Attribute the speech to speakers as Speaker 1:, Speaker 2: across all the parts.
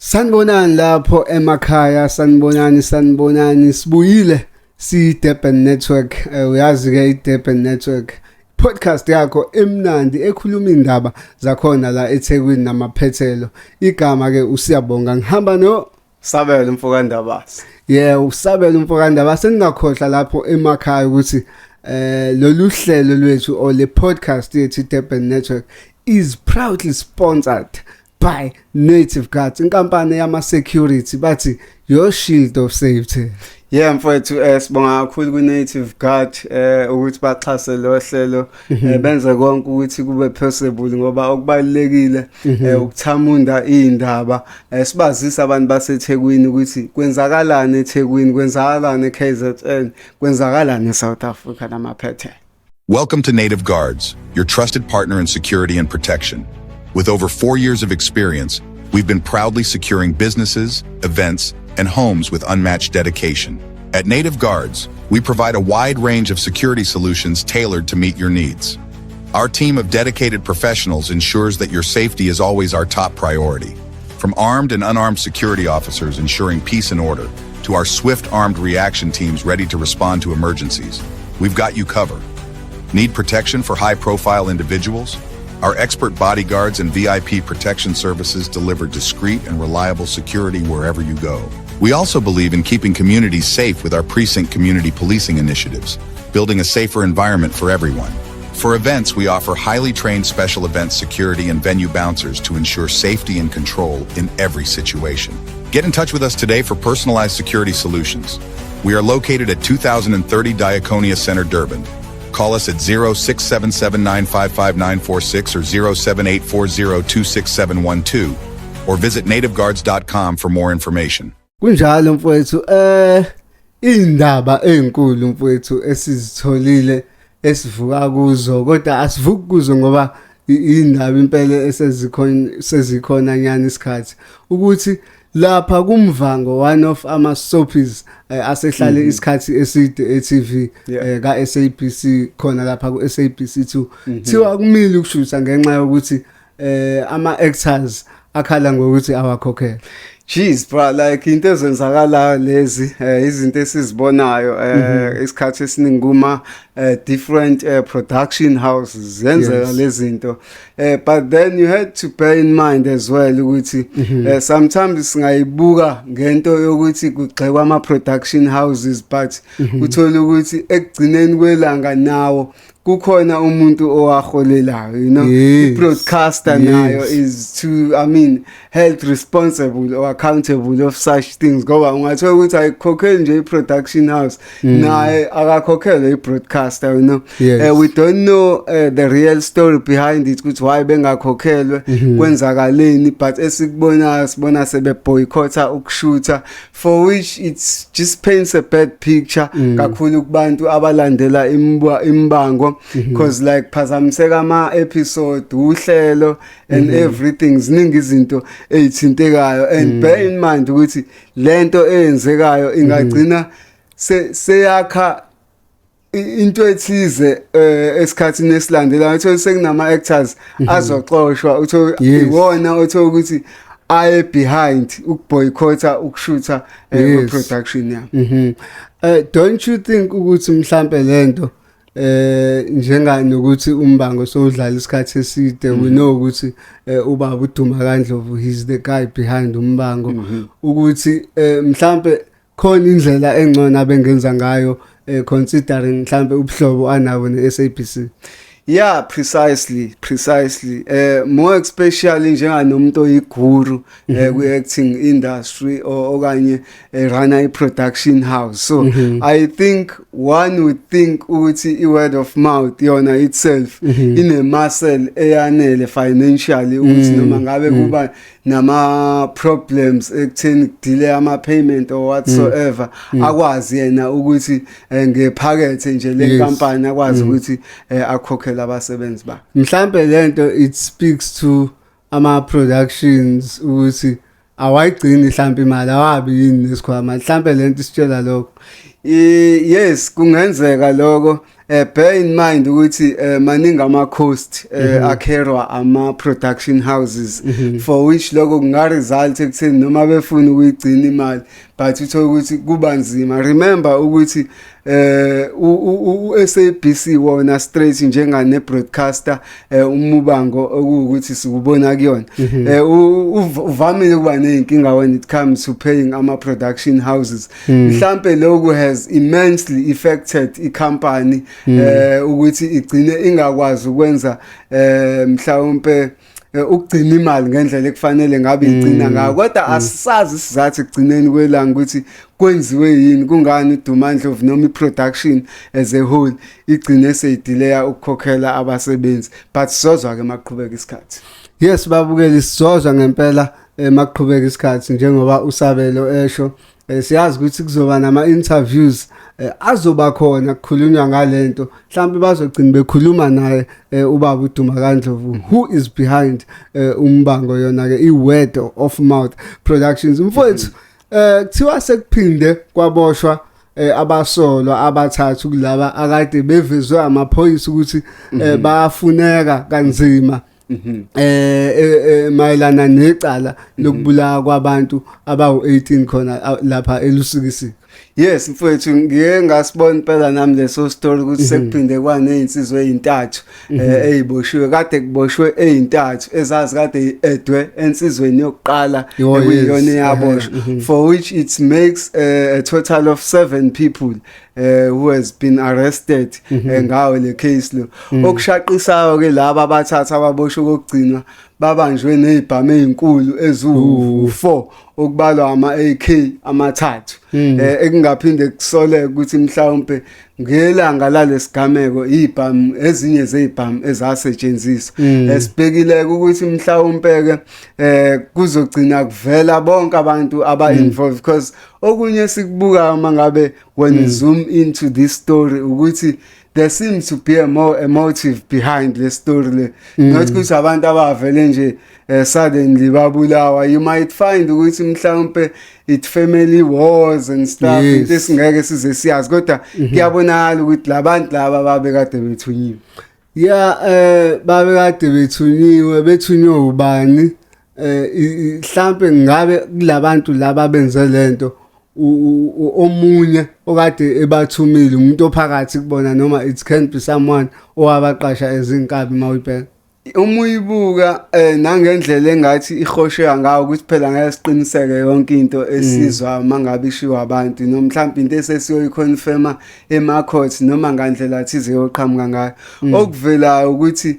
Speaker 1: Sanibonani lapho emakhaya, sanibonani, sanibonani. Sibuyile si Durban Network. Uyazi ke iDurban Network podcast yakho emnandi ekhuluma indaba zakhona la eThekwini namaphethelo. Igama ke uSiyabonga, ngihamba no
Speaker 2: Sabelo mfokaNdabase.
Speaker 1: Yeah, uSabelo mfokaNdabase. Seningakhohlwa lapho emakhaya ukuthi lolu hlelo lwethu or le podcast yethu iDurban Network is proudly sponsored by Native Guards, inkampani yama security, bathi your shield of safety.
Speaker 2: Yeah mfowethu, sibonga kakhulu ku Native Guard ukuthi baxhase lo hlelo, benze konke ukuthi kube possible, ngoba okubalekile ukuthamunda indaba, sibazisa abantu baseThekwini ukuthi kwenzakalani eThekwini, kwenzakalani eKZN, kwenzakalani eSouth Africa namaphethelo.
Speaker 3: Welcome to Native Guards, your trusted partner in security and protection. With over 4 years of experience, we've been proudly securing businesses, events, and homes with unmatched dedication. At Native Guards, we provide a wide range of security solutions tailored to meet your needs. Our team of dedicated professionals ensures that your safety is always our top priority. From armed and unarmed security officers ensuring peace and order, to our swift armed reaction teams ready to respond to emergencies, we've got you covered. Need protection for high profile individuals? Our expert bodyguards and VIP protection services deliver discreet and reliable security wherever you go. We also believe in keeping communities safe with our precinct community policing initiatives, building a safer environment for everyone. For events, we offer highly trained special events security and venue bouncers to ensure safety and control in every situation. Get in touch with us today for personalized security solutions. We are located at 2030 Diaconia Center, Durban. Call us at 0677955946 or 0784026712 or visit nativeguards.com for more information.
Speaker 1: Kunjalo mfowethu, indaba ezinkulu mfowethu esizitholile esivuka kuzo, kodwa asivuki kuzo ngoba indaba impela esezikhona sezikhona nyani isikhathi, ukuthi lapha kuMuvhango, one of ama soapies asehlale isikhathi eside e-TV ka SABC, khona lapha ku SABC 2, thiwa kumile ukushutha ngenxa yokuthi ama actors akhala ngokuthi awakhokhela.
Speaker 2: Jeez bro, like into ezenzakalayo lezi, izinto esizibonayo isikhathi esiningi kuma different production houses zenzeka lezi zinto, but then you had to bear in mind as well ukuthi sometimes singayibuka ngento yokuthi kugxekwa ama production houses, but uthola ukuthi ekugcineni kwelanga nawo kukhona umuntu owaholelayo, i-broadcaster nayo is to, I mean, held responsible or accountable of such things, ngoba ungathola ukuthi ayikhokheli nje i-production house, naye akakhokhele i-broadcaster. We don't know the real story behind it, ukuthi why bengakhokhelwe, kwenzakaleni, but esikubonayo sibona sebe boycotta ukushutha, for which it's just paints a bad picture kakhulu kubantu abalandela imbango, because like phazamiseka ama episode, uhlelo and everything. Ziningi izinto ezithintekayo, and bear in mind ukuthi lento eyenzekayo ingagcina seyakha into ethize esikhathini esilandelayo. Uthola sekunama actors azoxoshwa, uthola iwona, uthola ukuthi aye behind ukuboycotta ukushutha production yabo.
Speaker 1: Don't you think ukuthi mhlambe lento njenga nokuthi umbango sowudlala isikhathi eside, we know ukuthi ubaba uDuma kaNdlovu, he's the guy behind umbango, ukuthi mhlambe khona indlela engcono abengenza ngayo, considering mhlambe ubuhlobo anabo neSABC?
Speaker 2: Yeah, precisely, precisely. More especially njenganomuntu oyiguru kwi acting industry okanye run a production house. So I think one would think ukuthi i word of mouth yona itself ine muscle eyanele financially ukuthi noma ngabe kuba nama problems ekutheni delay ama payment or whatsoever, akwazi yena ukuthi ngephakethe nje le company akwazi ukuthi akhokhele abasebenzi bakhe.
Speaker 1: Mhlambe lento it speaks to ama productions ukuthi awayigcini mhlambe imali, awabi yini nesikhwama. Mhlambe lento isitshela lokho.
Speaker 2: Yes, kungenzeka lokho. Bear in mind ukuthi maningi ama cost a-carrywa ama production houses, for which lokho kunga result ekutheni noma befuna ukuyigcina imali, but uthola ukuthi kuba nzima. Remember ukuthi u-SABC wona straight njengane broadcaster, umubango okuwukuthi sikubona kuyona, uvamile ukuba nezinkinga when it comes to paying ama production houses. Mhlambe lokhu has immensely affected i-company ukuthi igcine ingakwazi ukwenza mhlawumbe ukugcina imali ngendlela ekufanele ngabe igcina ngayo, kodwa asisazi isizathu ekugcineni kwelanga ukuthi kwenziwe yini, kungani uDuma Ndlovu noma i-production as a whole igcine seyi-delaya ukukhokhela abasebenzi, but sizozwa ke maqhubeka isikhathi.
Speaker 1: Yes, babukeli, sizozwa ngempela makuqhubeka isikhathi njengoba usabelo esho. Siyazi ukuthi kuzoba nama interviews azoba khona kukhulunywa ngalento. Mhlawumbe bazogcina bekhuluma naye ubaba uDuma kaNdlovu, who is behind umbango, yona ke i-Word of Mouth Productions. Mfowethu, kuthiwa sekuphinde kwaboshwa abasolwa abathathu kulaba akade bevezwe amaphoyisa ukuthi bayafuneka kanzima mayelana necala lokubulawa kwabantu abawu18 khona lapha eLusikisiki.
Speaker 2: Yes mfowethu, ngiye ngasibona impela nami leso story ukuthi sekuphinde kwanezinsizwa ezintathu eziboshiwe. Kade kuboshwe ezintathu ezazi kade edwe ensizweni yokuqala ekuyiyona eyaboshwa, for which it makes a total of seven people who has been arrested ngawo le case lo. Okushaqisayo ke, laba abathatha ababoshwe kokugcinwa babanjwe nezibhamu ezinkulu eziwu4, okubalwa ama-AK amathathu, ekungaphinde kusoleke ukuthi mhlawumbe ngelanga lalesigameko izibhamu, ezinye zezibhamu ezasetshenziswa. Esibhekile ukuthi mhlawumbe ke kuzogcina kuvela bonke abantu aba involved, because okunye sikubuka mangabe when you zoom into this story ukuthi there seems to be a more a motive behind le story le, not ukuthi abantu abavele nje suddenly babulawa. You might find ukuthi mhlawumbe it family wars and stuff, into esingeke size siyazi, kodwa kuyabonakala ukuthi labantu laba babe kade bethunyiwe.
Speaker 1: Ya, babe kade bethunyiwe. Bethunywe ubani? Mhlambe ngabe kulabantu laba benze lento omunye okade ebathumile, umuntu ophakathi kubona, noma it can be someone owabaqasha ezinkabi mawuyibheka?
Speaker 2: Uma uyibuka nangendlela engathi ihosheka ngawo, ukuthi phela ngeke siqiniseke yonke into esizwa mangabe ishiwa abantu, noma mhlawumbe into esesiyoyiconfirma ema court noma ngandlela thize yoqhamuka ngayo, okuvelayo ukuthi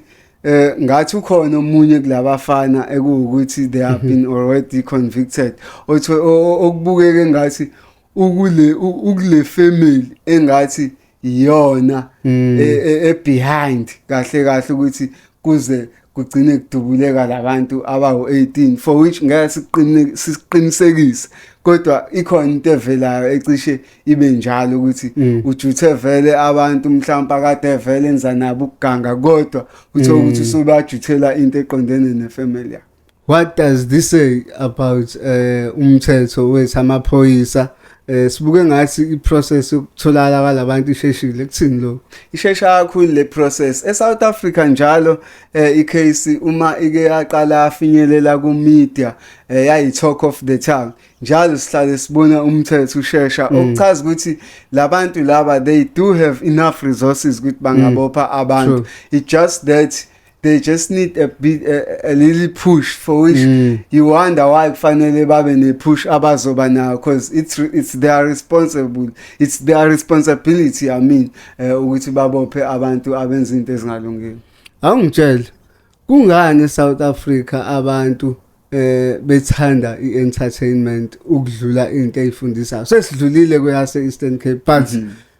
Speaker 2: ngathi ukhona omunye kulabafana ekuwukuthi they have been already convicted, othi okubukeke ngathi ukule family engathi iyona e behind kahle kahle ukuthi kuze kugcine kudubuleka labantu abawu18, for which ngeke siqine siqinisekise, kodwa ikhona into evelayo ecishe ibe njalo ukuthi ujuthe vele abantu mhlawumbe akade vele enza nabo ukuganga, kodwa uthola ukuthi usubajuthela into eqondene nefamily yakhe.
Speaker 1: What does this say about umthetho wethu, amaphoyisa? Sibuke ngathi iprocess yokutholakala kwalabantu isheshile. Kuthini lokho?
Speaker 2: Ishesha kakhulu le process eSouth Africa. Njalo icase uma ike yaqala yafinyelela ku media, yayi talk of the town. Njalo sihlale sibona umthetho ushesha, okuchaza ukuthi labantu laba they do have enough resources ukuthi bangabopha abantu. It just that they just need a bit a little push, for which you wonder why kufanele babe ne push abazoba nayo, because it's their responsibility, I mean, ukuthi babophe abantu abenza into ezingalungile.
Speaker 1: Awungitshele, kungani eSouth Africa abantu bethanda i-entertainment ukudlula into eyifundisayo? Sesidlulile kweyase Eastern Cape, but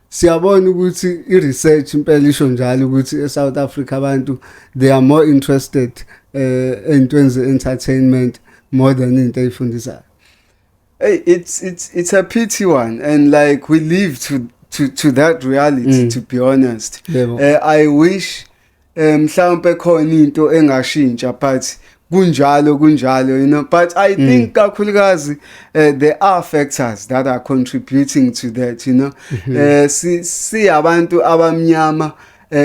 Speaker 1: siyabona ukuthi i-research impela isho njalo ukuthi eSouth Africa abantu they are more interested entweni ze-entertainment more than into eyifundisayo.
Speaker 2: Hey, it's a pity one, and like we live to that reality, to be honest. I wish mhlawumbe khona into engashintsha, but Kunjalo, kunjalo, but I think kakhulukazi there are factors that are contributing to that. Si abantu abamnyama,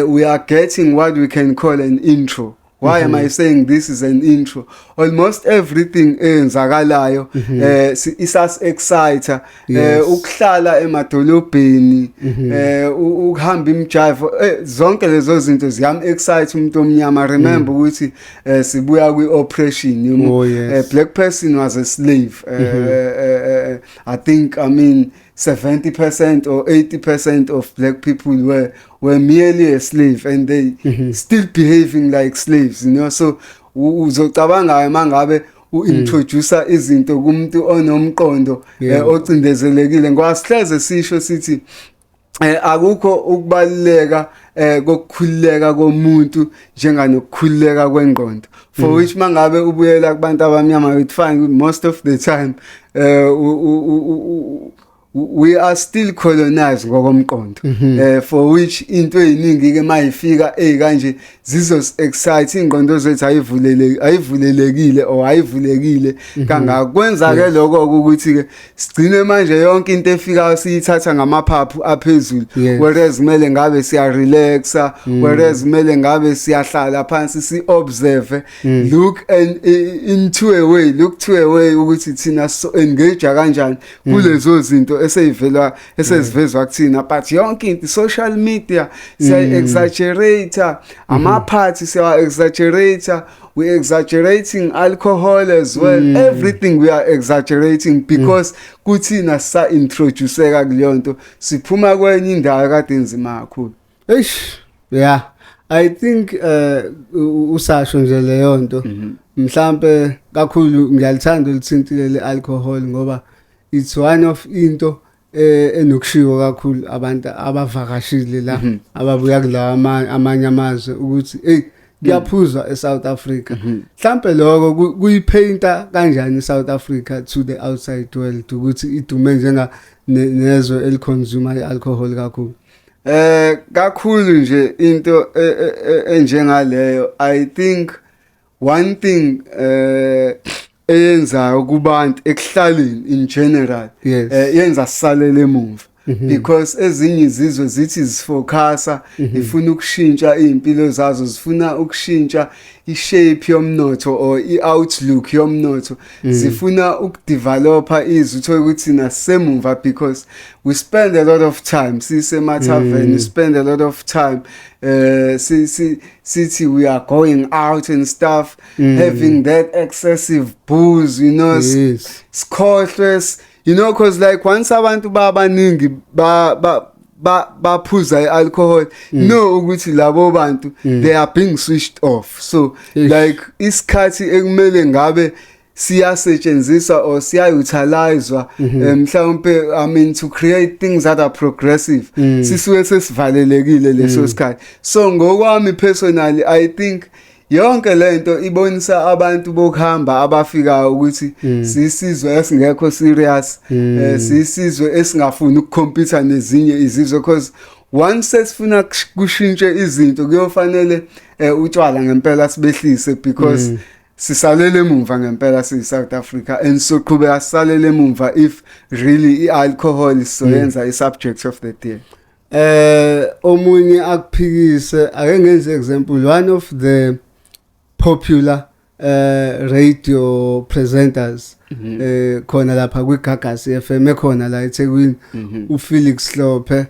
Speaker 2: we are getting what we can call an intro. Why am I saying this is an intro? Almost everything eyenzakalayo isas excite, ukuhlala emadolobheni, ukuhamba imjivo, zonke lezo zinto ziyam excite umuntu omnyama. Remember ukuthi sibuya kwi oppression. A black person was a slave. I think, I mean, 70% or 80% of black people were merely a slave and they still behaving like slaves. So uzocabanga mangabe uintroduce izinto kumuntu onomqondo ocindezelekile, ngoba sihleze sisho sithi akukho ukubaluleka kokukhululeka komuntu njenganokukhululeka kwengqondo, for which mangabe ubuyela kubantu abamnyama, you'd find most of the time we are still colonized ngokomqondo, for which into eziningi ke mayifika ezikanje zizos excite ingqondo zethu, ayivulele ayivulelekile or ayivulekile kangaka. Kwenza ke lokho ukuthi ke sigcine manje yonke into efikayo siyithatha ngamaphaphu aphezulu, whereas kumele ngabe siya relaxa, whereas kumele ngabe siyahlala phansi, si observe, look and into a way, look to a way ukuthi thina so engage kanjani kulezo zinto eseyivela esezivezwa kuthina. But yonke into, social media siya exaggerate, ama party siya exaggerate, we exaggerating alcohol as well, everything we are exaggerating because kuthina sa introduceka kuleyo nto, siphuma kwenye indawo kade inzima kakhulu.
Speaker 1: Eish, yeah, I think usasho nje leyo nto, mhlambe kakhulu ngiyalithanda ulithintile le alcohol, ngoba it's one of into enokushiwo kakhulu abantu abavakashile la, ababuya kulawa amanye amazwe, ukuthi hey, kuyaphuzwa eSouth Africa. Mhlambe lokho kuyipainta kanjani iSouth Africa to the outside world, ukuthi idume njenga nezwe eliconsume ialcohol kakhulu?
Speaker 2: Kakhulu nje into enjengaleyo, I think one thing eyenzayo kubantu ekuhlaleni in general, yenza sisalele emuva, because ezinye izizwe zithi zifocusa, ifuna ukushintsha izimpilo zazo, zifuna ukushintsha ishape yomnotho or i-outlook yomnotho, zifuna ukudevelopa izwe, uthole ukuthi nasemumva because we spend a lot of time sisemathaveni, we spend a lot of time si si sithi we are going out and stuff, having that excessive booze, sikhohlwe cause like once abantu babaningi ba ba ba baphuza ialcohol, no ukuthi labo bantu they are being switched off, so like isikhathi ekumele ngabe siyasetshenziswa or siya-utilizwa mhlawumbe, I mean, to create things that are progressive, sisuke sesivalelekile leso sikhathi. So ngokwami personally, I think yonke lento ibonisa abantu bokuhamba abafikayo ukuthi sisizwe esingekho serious, sisizwe esingafuni ukucompete nezinye izizwe, because once sesifuna kushintshe izinto, kuyofanele utshwala ngempela sibehlise, because sisalele emumva ngempela siyi South Africa, and soqhubeka sisalele emumva if really i-alcohol isoyenza i-subject of the day.
Speaker 1: Omunye akuphikise, ake ngenze example, one of the popular radio presenters khona lapha kwiGagasi FM ekhona la eThekwini, uFelix Hlophe,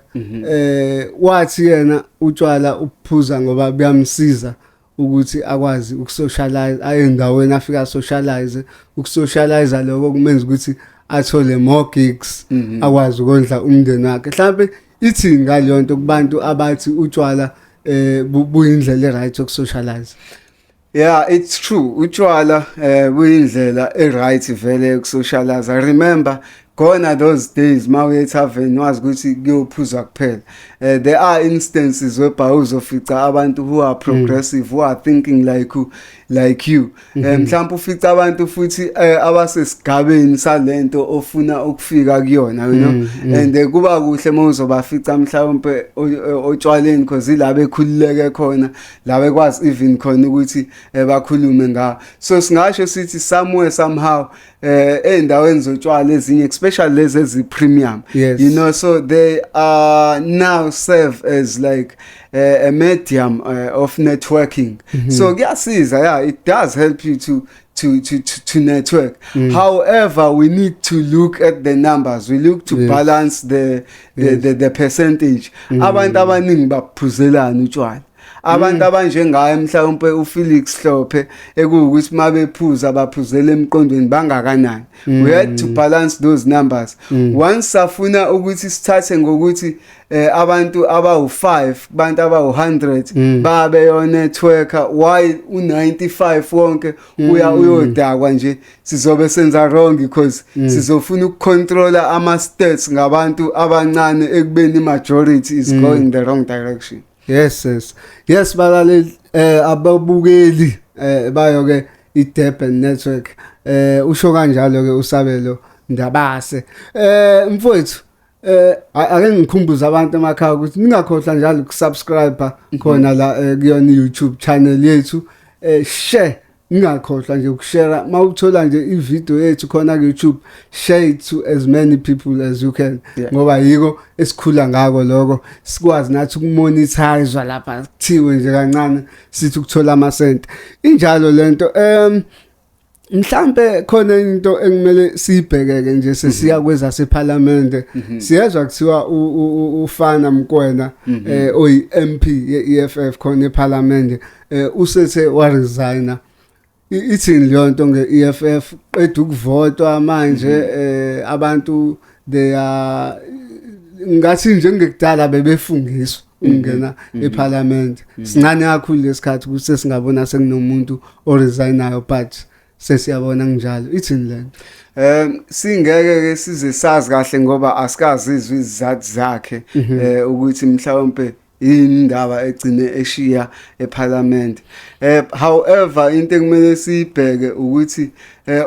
Speaker 1: wathi yena utshwala uphuza ngoba buyamsiza ukuthi akwazi ukusocialize, aye endaweni afika socialize, ukusocialize lokho kumenza ukuthi athole more gigs, akwazi ukondla umndeni wakhe. Mhlawumbe ithi ngaleyo nto kubantu abathi utshwala buyindlela eright yokusocialize?
Speaker 2: Yeah, it's true. Utshwala buyindlela e-right vele yokusocialize. I remember Gone are those days mawuye tavern wazi ukuthi kuyophuzwa kuphela. There are instances whereby uzofica abantu who are progressive, who are thinking like you. Mhlawumbe ufica abantu futhi abasesigabeni salento ofuna ukufika kuyona and kuba kuhle mawuzobafica mhlawumbe otshwaleni, because ila bekhululeke khona, la bekwazi even khona ukuthi bakhulume nga. So singasho sithi somewhere, somehow, ey'ndaweni zotshwala ezinye, especially lezi ezi-premium, so they are now serve as like a medium of networking. So kuyasiza, yeah, it does help you to network. However, we need to look at the numbers. We look to balance the the percentage. Abantu abaningi baphuzelana utshwala? Abantu abanjengaye mhlawumbe uFelix Hlophe, ekuwukuthi mabephuza baphuzela emqondweni, bangakanani? We had to balance those numbers. Once safuna ukuthi sithathe ngokuthi abantu abawu5 kubantu abawu100 babe yo networker, while u95 wonke uya uyodakwa nje, sizobe senza wrong, because sizofuna ukucontrola ama stats ngabantu abancane ekubeni majority is going the wrong direction.
Speaker 1: Yes, balaleli, ababukeli bayo ke iDurban Network, usho kanjalo ke uSabelo Ndabase. Mfowethu, ake ngikhumbuze abantu emakhaya ukuthi ningakhohlwa njalo ukusubscribe khona la kuyona YouTube channel yethu. Share, ningakhohlwa nje ukushare. Mawuthola nje ivideo yethu khona ku YouTube, share it to as many people as you can, ngoba yiko esikhula ngako lokho, sikwazi nathi ukumonetize lapha, kuthiwe nje kancane sithi ukuthola amasenti. Injalo lento. Mhlambe khona into ekumele siyibhekeke nje sesiya kwezaseParliament. Siyezwa kuthiwa uFana Mokoena, oyi MP ye-EFF khona eParliament, usethe wa resigna. Ithini leyo nto nge-EFF? Qeda ukuvotwa manje, abantu they are ngathi njengekudala bebefungiswa ukungena eParliament. Sincane kakhulu lesikhathi ukuthi sesingabona sekunomuntu oresignayo, but sesiyabona kunjalo. Ithini lento?
Speaker 2: Singeke ke size sazi kahle ngoba asikazizwi izizathu zakhe, ukuthi mhlawumbe indaba egcine eshiya eParliament. However, into ekumele siyibheke ukuthi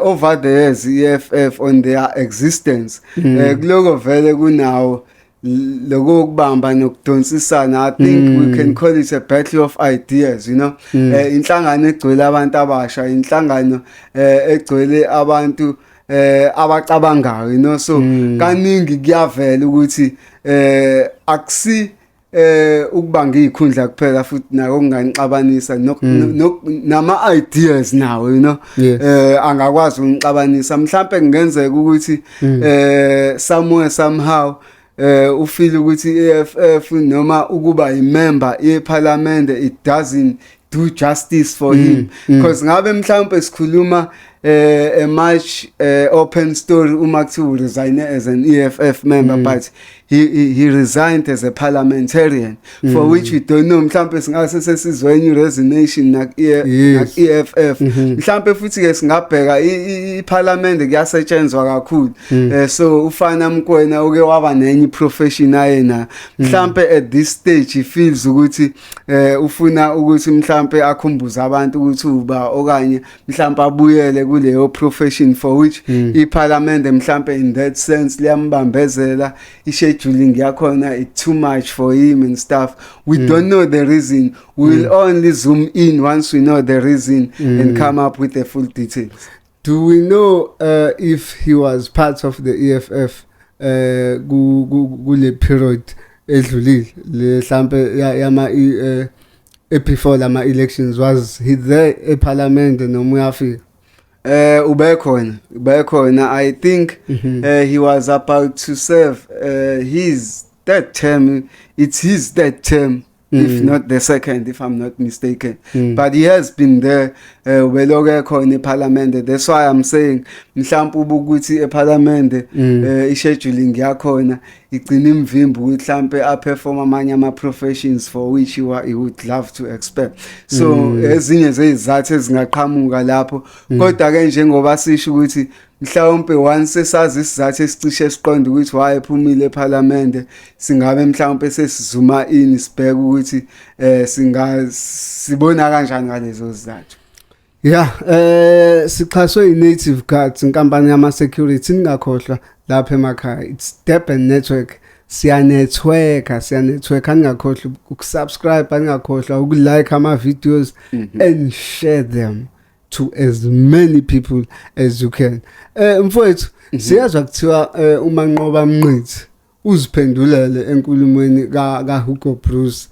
Speaker 2: over the years EFF on their existence, kuloko vele kunawo lokho kubamba nokudonsisana. I think we can call it a battle of ideas. Inhlangano egcwele abantu abasha, inhlangano egcwele abantu abacabangayo, so kaningi kuyavela ukuthi akusi ukubanga izikhundla kuphela, futhi nako kunganixabanisa nama ideas nawo angakwazi ukunixabanisa. Mhlambe kungenzeka ukuthi somewhere, somehow, ufeel ukuthi EFF noma ukuba imember yeParliament, it doesn't do justice for him, because ngabe mhlawumbe sikhuluma a much open story uma kuthiwa resign as an EFF member, but he resigned as a parliamentarian, for which we don't know. Mhlawumbe singase sesizwe enye resignation na EFF. Mhlawumbe futhi ke singabheka iParliament kuyasetshenzwa kakhulu, so uFana Mokoena uke waba nenye profession ayena. Mhlawumbe at this stage he feels ukuthi ufuna ukuthi mhlawumbe akhumbuze abantu ukuthi uba, okanye mhlawumbe abuyele kuleyo profession, for which iParliament mhlawumbe in that sense liyambambezela, i-scheduling yakhona it too much for him and stuff. We don't know the reason. We will only zoom in once we know the reason and come up with the full details.
Speaker 1: Do we know if he was part of the EFF kule period edlulile le, mhlambe yama before lama elections? Was he there eParliament noma uyafika?
Speaker 2: Ubekhona, ubekhona. I think he was about to serve his third term. It's his third term, if not the second, if I'm not mistaken. But he has been there, ubeloku ekhona eParliament. That's why I'm saying mhlawumbe ukuthi eParliament i-scheduling yakhona igcina imvimba ukuthi mhlambe aperform amanye ama professions for which he would love to expect. So ezinye zezizathu ezingaqhamuka lapho. Kodwa ke njengoba sisho ukuthi Mhlawumbe once sesazi isizathu esicishe siqonde ukuthi why ephumile eParliament, singabe mhlawumbe sesizuma ini, sibheke ukuthi singa sibona kanjani ngalezo zizathu.
Speaker 1: Yeah, sixhaswe i-Native Guards, inkampani yama security, ningakhohlwa lapha emakhaya. It's Durban Network. Siya-networka, siya-network. Ningakhohlwa ukusubscribe, ningakhohlwa ukulike ama videos and share them to as many people as you can. Mfowethu, siyazwa kuthiwa uManqoba Mnqithi uziphendulele enkulumweni ka Hugo Broos,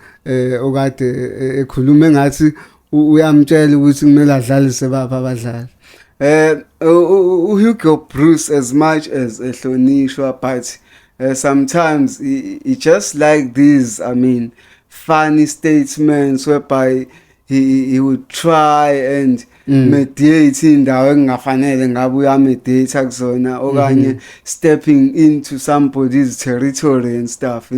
Speaker 1: okade ekhuluma engathi uyamtshela ukuthi kumele adlalise bapha abadlali.
Speaker 2: uHugo Broos, as much as ehlonishwa, but sometimes he just like these, I mean, funny statements whereby he would try and mediate indawo engafanele ngabe uyamediate kuzona okanye stepping into somebody's territory and stuff,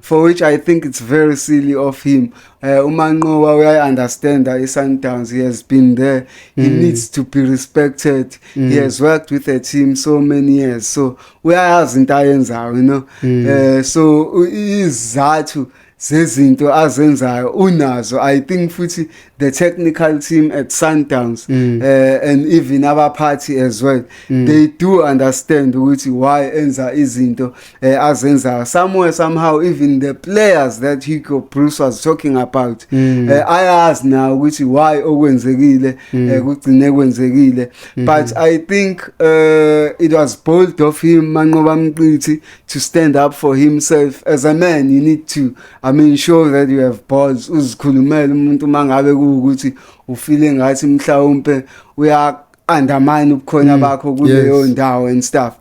Speaker 2: for which I think it's very silly of him. UManqoba uyayi understand i-Sundowns. He has been there, he needs to be respected. He has worked with a team so many years, so uyayazi into ayenzayo. So izathu zezinto azenzayo unazo. I think futhi the technical team at Sundowns and even abaphathi as well, they do understand ukuthi why enza izinto azenzayo. Somewhere, somehow, even the players that Hugo Broos was talking about, ayazi now ukuthi why okwenzekile kugcine kwenzekile. But I think it was bold of him, Manqoba Mnqithi, to stand up for himself. As a man, you need to, I mean, show that you have balls, uzikhulumele umuntu mangabe kuwukuthi ufile ngathi mhlawumbe uya undermine ubukhona bakho kuleyo ndawo and stuff.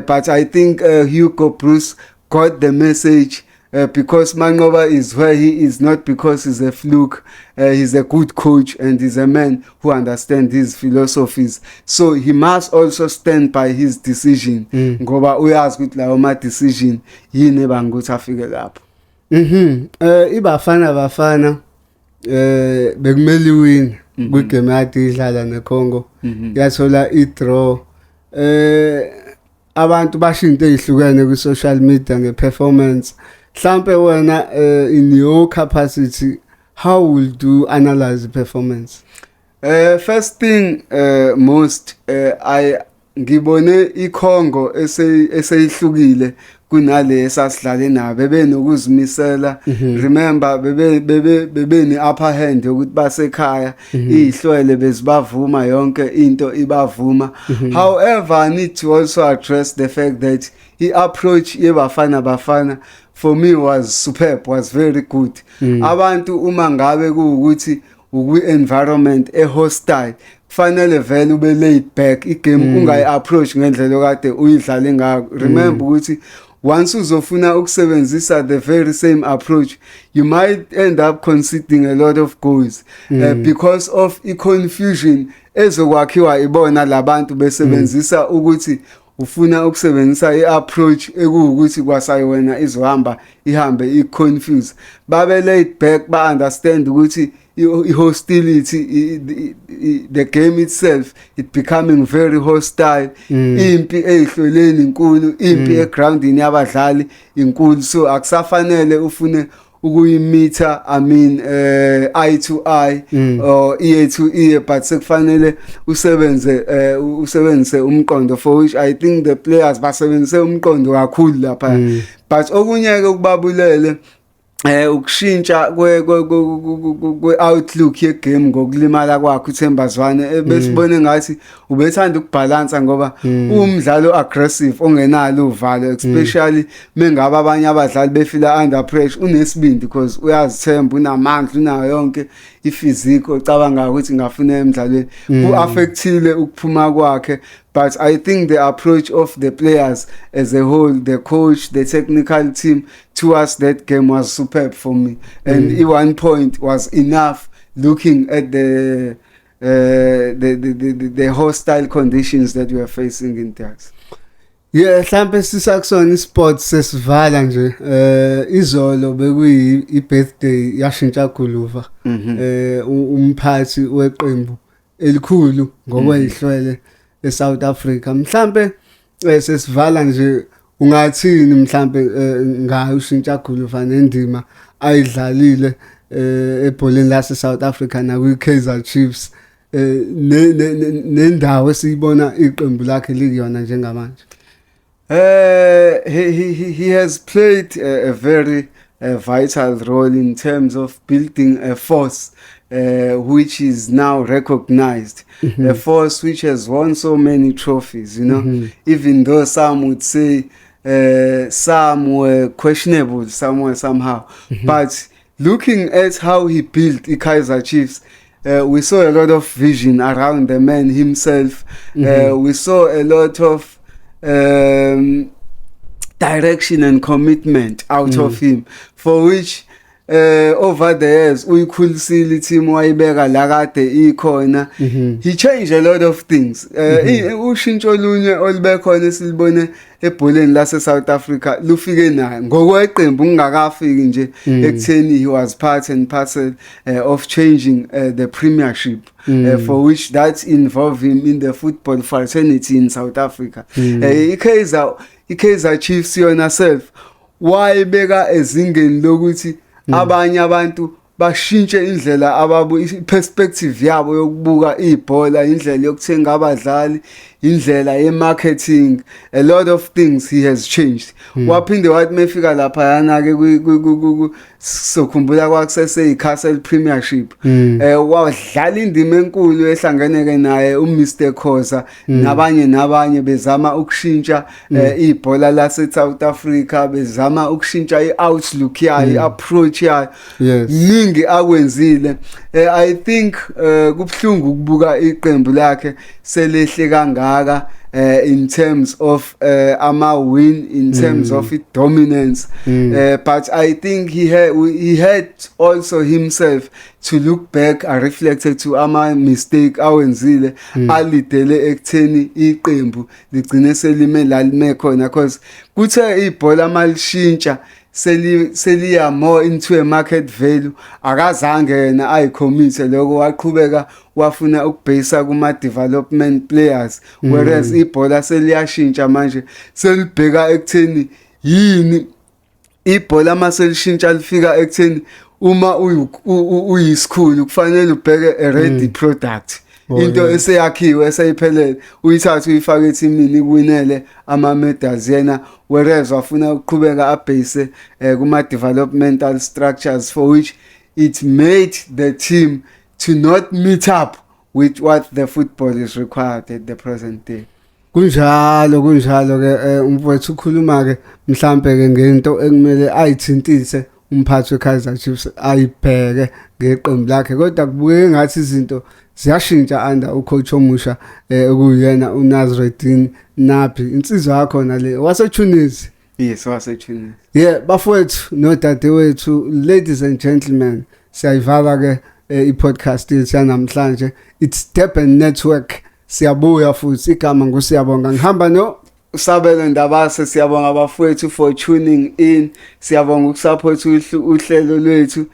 Speaker 2: But I think Hugo Broos got the message, because Manqoba is where he is not because he's a fluke. He's a good coach and he's a man who understands his philosophies. So he must also stand by his decision. Ngoba uyazi ukuthi lawo ma decision yini ebanga ukuthi afike lapho.
Speaker 1: IBafana Bafana bekumele iwin kwigame yade idlala neCongo. Yathola i-draw. Abantu basho into ezihlukene ku social media ngeperformance. Mhlambe wena, in your capacity, how will you analyze the performance?
Speaker 2: First thing, most I ngibone iCongo eseyihlukile kunale esasidlale nabo, bebenokuzimisela. Remember, bebe ne upper hand ukuthi basekhaya, ihlwele bezibavuma, yonke into ibavuma. However, I need to also address the fact that i-approach yeBafana Bafana for me was superb, was very good. Abantu uma ngabe kuwukuthi ukwi-environment e-hostile, kufanele vele ube laid back, igame ungayi-approach ngendlela okade uyidlale ngayo. Remember ukuthi once uzofuna ukusebenzisa the very same approach, you might end up conceding a lot of goals because of i-confusion ezokwakhiwa ibona labantu besebenzisa ukuthi ufuna ukusebenzisa i-approach ekuwukuthi kwasayi wena izohamba ihambe i-confuse. Babe laid back, ba-understand ukuthi i-hostility, the game itself, it becoming very hostile. Impi eyihloleni inkulu, impi egroundini yabadlali inkulu, so akusafanele ufune ukuyimitha, I mean, eye to eye or ear to ear, but sekufanele usebenze usebenzise umqondo, for which I think the players basebenzise umqondo kakhulu lapha. But okunye ke ukubabulele ukushintsha kwe outlook ye game ngokulimala kwakhe uThemba Zwane, besibone ngathi ubethanda ukubalansa ngoba umdlalo aggressive ongenalo uvalo, especially mengabe abanye abadlali befila under pressure. Unesibindi because uyazithemba, unamandla, unayo yonke iphysique ocabanga ukuthi ngafuna emdlalweni. Ku-affectile ukuphuma kwakhe, but I think the approach of the players as a whole, the coach, the technical team towards that game was superb for me, and 1 point was enough looking at the hostile conditions that we are facing in Texas.
Speaker 1: Yeah, mhlambe sisakusona isport, sesivala nje. Izolo bekuyi i-birthday yashintsha guluva. Umphathi weqembu elikhulu ngokweyihlwele eSouth Africa. Mhlambe sesivala nje, ungathini mhlambe ngayo ushintsha Guluva nendima ayidlalile ebholeni lase South Africa nakwi Kaizer Chiefs, nendawo esiyibona iqembu lakhe likuyona njengamanje?
Speaker 2: He has played a very vital role in terms of building a force which is now recognized, a force which has won so many trophies, even though some would say some were questionable somewhere, somehow. But looking at how he built the Kaizer Chiefs, we saw a lot of vision around the man himself. We saw a lot of direction and commitment out of him, for which over the years uyikhulisile team, wayibeka la kade ikhona. He changed a lot of things. Ushintsho olunye olube khona esilibone ebholeni lase South Africa lufike naye ngokweqembu, kungakafiki nje ekutheni he was part and parcel of changing the premiership, for which that involved him in the football fraternity in South Africa. iKaizer Chiefs yona self wayibeka ezingeni lokuthi abanye abantu bashintshe indlela ababu perspective yabo yokubuka ibhola, indlela yokuthenga abadlali, indlela ye-marketing. A lot of things he has changed. Waphinde wathi mefika lapha yana ke, sokhumbula kwakusese iCastle Premiership, wadlala indima enkulu ehlangene ke naye uMr Khoza nabanye nabanye, bezama ukushintsha ibhola lase South Africa, bezama ukushintsha i-outlook yayo, i-approach yayo. Ningi akwenzile. I think kubhlungu ukubuka iqembu lakhe selehle kangaka in terms of ama win, in terms of it dominance, but I think he had also himself to look back and reflect to ama mistake awenzile alidele ekutheni iqembu ligcine selime la lime khona, because kuthe ibhola malishintsha seliya more into a market value, akazange yena ayicommit lokho, waqhubeka wafuna ukubhesa kuma development players, whereas ibhola seliyashintsha manje, selibheka ekutheni yini ibhola maselishintsha lifika ekutheni uma uyisikhulu kufanele ubheke a ready product, into eseyakhiwe, eseyiphelele, uyithathe uyifake ethimini ikuwinele ama medals. Yena whereas wafuna ukuqhubeka abhase kuma developmental structures, for which it made the team to not meet up with what the football is required at the present day.
Speaker 1: Kunjalo, kunjalo ke. Umfowethu ukhuluma ke mhlambe ke ngento ekumele ayithintise umphathi weKaizer Chiefs, ayibheke ngeqembu lakhe, kodwa kubukeka ngathi izinto ziyashintsha under ucoach omusha, okuyena uNasreddine Nabi, insizwa yakhona le waseTunis.
Speaker 2: Yes, waseTunis.
Speaker 1: Yeah, bafowethu nodadewethu, ladies and gentlemen, siyayivala ke i-podcast yethu yanamhlanje. It's Durban Network. Siyabuya futhi. Igama nguSiyabonga, ngihamba no
Speaker 2: Usabelo Ndabase. Siyabonga abafowethu for tuning in. Siyabonga ukusupport uhlelo lwethu.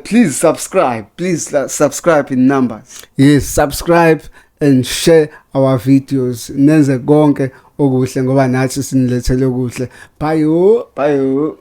Speaker 2: Please subscribe, please subscribe in numbers.
Speaker 1: Yes, subscribe and share our videos, nenze konke okuhle ngoba nathi sinilethele okuhle. Bye.
Speaker 2: Bye.